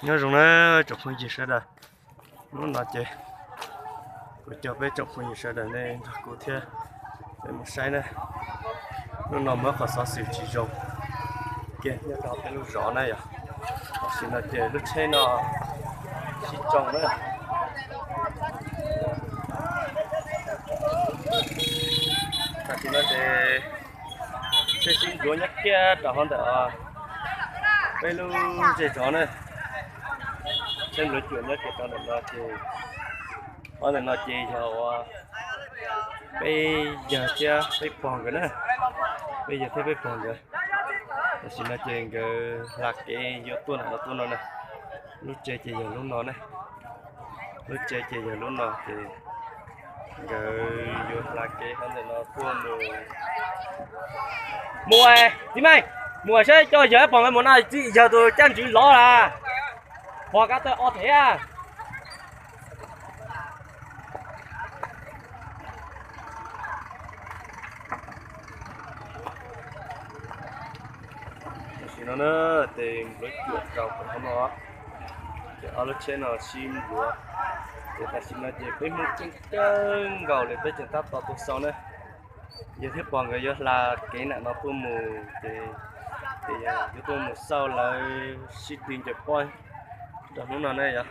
Nyob zoo na tsoom phooj ywg sawv daws, hnub no ces kuv coj peb tsoom phooj ywg sawv daws nej nrog kuv thiab peb mus saib na. Hnub no muaj qhov xov xwm tsis zoo kiag nyob rau peb lub zos na yom. Tam sim no ces lub tsheb no sib tsoo na. Tam sim no ces tsheb sib ncuav nyob kiag rau hauv ntawm peb lub zej zos na. Tsheb npluav cuam nyob kiag rau ntawm no ces, hauv ntawm no ces yog ua peb yawg thiab peb pog nkawd na. Peb yawg thiab peb pog nkawd, tam sim no ces nkawd hla kev yuav tuaj ntawm no tuaj no na. Lub tsev ces yog lub no na. Lub tsev ces yog lub no ces nkawd yuav hla kev hauv ntawm no tuaj mus. Mus, txiv Meej, mus saib coj yawg pog nkawd mus no, yawg tus caj ntswg lov lawm. Pog kab tawj ob thev. Tam sim no na, ces npluav cuam rau pem hauv no, ces ob lub tsheb no sib npluav. Ces tam sim no ces peb Hmoob coob kawg nkaus li, peb tseem tab tom tuaj xauj na. Yawg thiab pog nkawd yuav hla kev ntawm no tuaj mus ces, ces yuav tuaj mus xauj lawv sib tw ncaws pob rau hnub no na yom.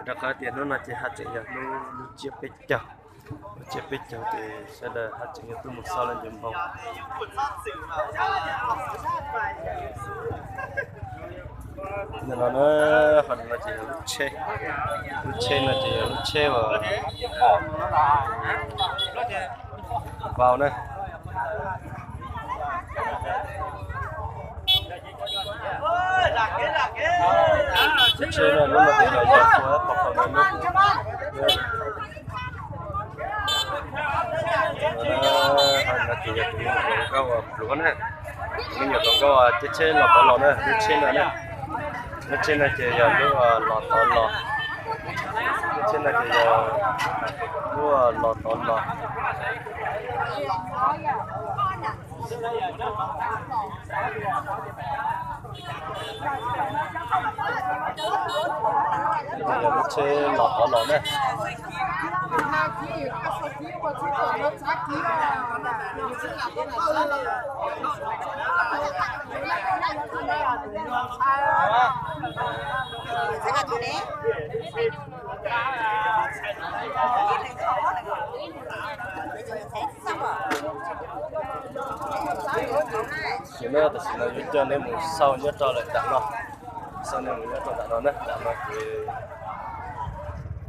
Rau qhov tias hnub no ces haj tseem yog hnub lub tsiab peb caug, lub tsiab peb caug ces sawv daws haj tseem yuav tuaj mus xauj lawv ncaws npoo. Ntawm no na, qhov no ces yog lub tsheb, lub tsheb no ces yog lub tsheb uas vau na. Lub tsheb no lub no ces yog yog tua pom pom no. Hauv no ces yog tus me nyuam hluas nkauj pluav na. Tus me nyuam hluas nkauj caij tsheb los tod los na, lub tsheb no na. Lub tsheb no ces yog lub los tod los. Lub tsheb no ces yog lub los tod los. Ces yog lub tsheb los tod los na. Ces na, tam sim no yuav coj nej mus xauj nyob rau lawm nram no, xauj nej mus nyob rau nram no na, nram no ces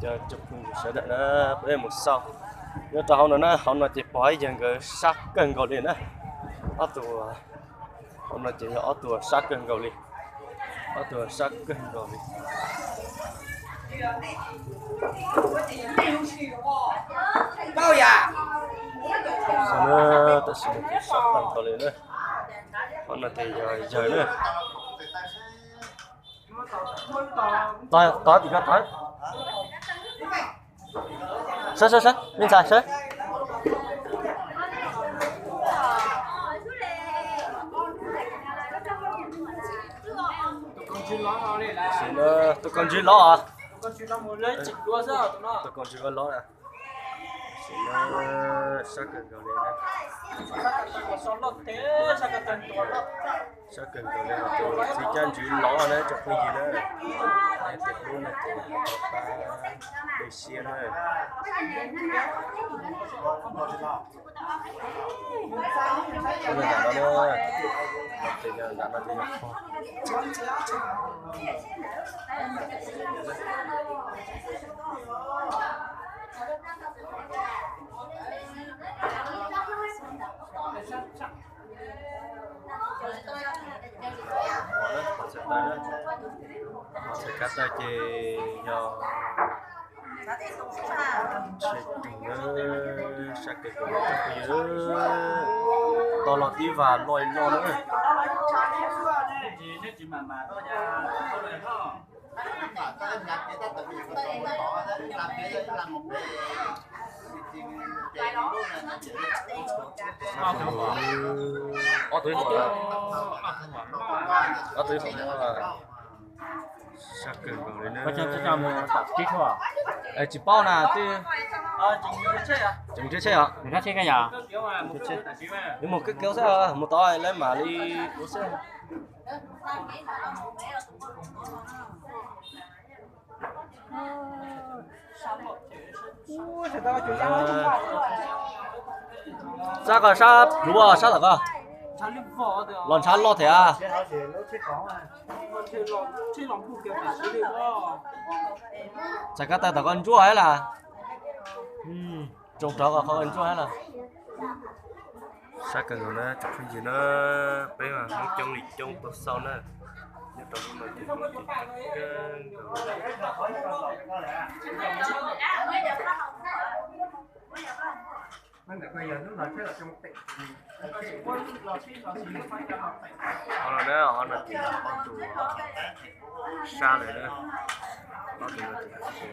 cov tsoom phooj ywg sawv daws na, peb mus xauj nyob rau hauv no na. Hauv no ces pog ib yawg nkawd sab kawg nkaus li na. Ob tug, hauv no ces yog ob tug sab kawg nkaus li, ob tug sab kawg nkaus li. Tam sim no ces sab tag nrho li na. Hauv no ces yog yawg na. Tod tim ko tod. Sawv sawv sawv, me ntxhais sawv. Tus kaus ntswg lov os. Tus kaus ntswg ua lov na. Sab kawg nkaus li, sab kawg nkaus li tus txiv caj ntswg lov na tsoom phooj ywg na. Leej twg hlub no ces pab dej siab na. Nram no, nram no ces yog pog. Txhais kav taw ces yog tsheb roog na, sab kawg nkaus li tsoom phooj ywg. Tos los tib vas loj li loj na. Ob tug ib hom, ob tug ib hom. Sab kawg nkaus li na. Tsis paub na, twb tseem nrhiav tsheb os. Yuav mus kawg kiag xwb, mus tod lawv mam li ua xwb. Sab ko sab pluav sab tom ko los ntshav loj thiab. Txais ko taw tom ko ntsuab thiab las. Tsoo rov qhov ko ntsuab thiab las. Sab kawg nkaus na tsoom phooj ywg na, peb mas Hmoob coob li coob tuaj xauj na. Nyob rau hnub no ces Hmoob coob kawg nkaus. Qhov no na, qhov no ces ob tug sab lawm na. Ob tug no ces ob tug sab lawm, sab lawm ces tsoom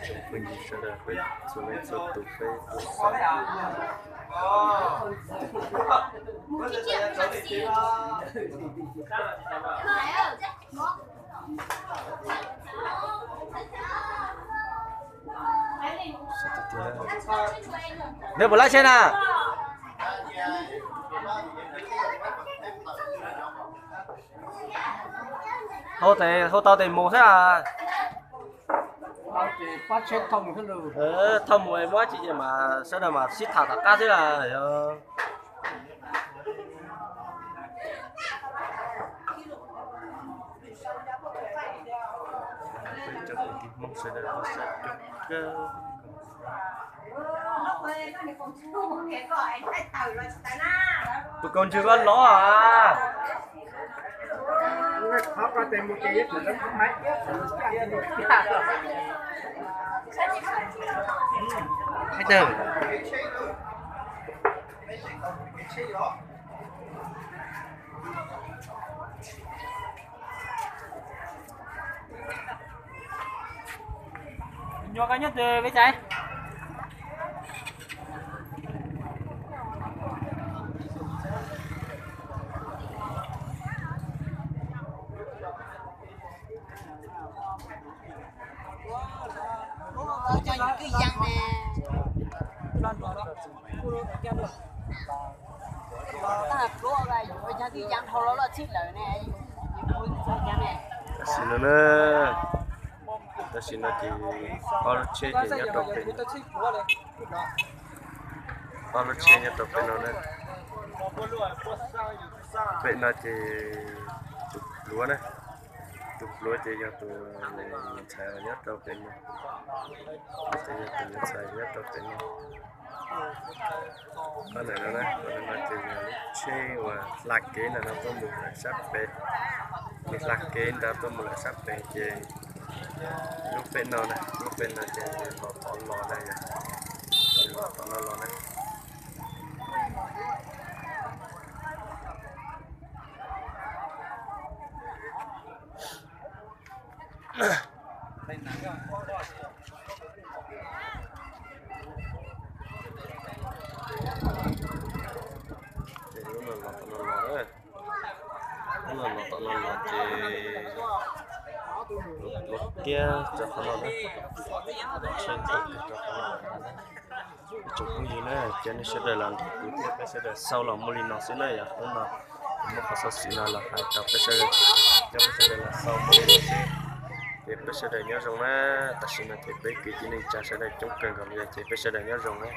phooj ywg sawv daws peb txhua leej txhua tus peb tuaj xauj. Neb puas laib tsheb na? Hau tes, hau tau tes mus xwb. Thauj mus muab tsis ces mas sawv daws mas sib tham tom qab xwb las yog. Peb cov kwv tij Hmoob sawv daws tuaj saib coob kawg. Tus kaus ntswg ko lov as. Nyuam ko nyob twg peb cais? Cov yus kwj yeeb ne. Tab pluab yus ua cov kwj yeeb dhau los loj txhij lawm ne. Tam sim no na, tam sim no ces ob lub tsheb ces nyob rau pem, ob lub tsheb nyob rau pem no na. Pem no ces tus pluav na, tus pluav ces yog tus ntxhais uas nyob rau pem no, ces yog tus ntxhais nyob rau pem no. Qhov ntawm no na, qhov ntawm no ces yog lub tsheb uas hla kev ntawm no tuaj mus lawm sab pem, ces hla kev ntawd tuaj mus lawm sab pem ces lub pem no na, lub pem no ces los tom no los na, yog los tom no los na. Ces lub no los tom no los, lub no los tom no los ces pluav kiag rau qhov no na, tsheb ntawd rau qhov no. Ib tsoom phooj ywg na, cov nej sawv daws los nrog kuv thiab peb sawv daws xauj los muaj li no xwb na yom. Hnub no kuv muab qhov xov xwm no los hais rau peb sawv daws, coj peb sawv daws los xauj muaj li no xwb. Ces peb sawv daws nyob zoo na, tam sim no ces peb kwv tij neej tsa sawv daws coob kawg nkaus li ces peb sawv daws nyob zoo na.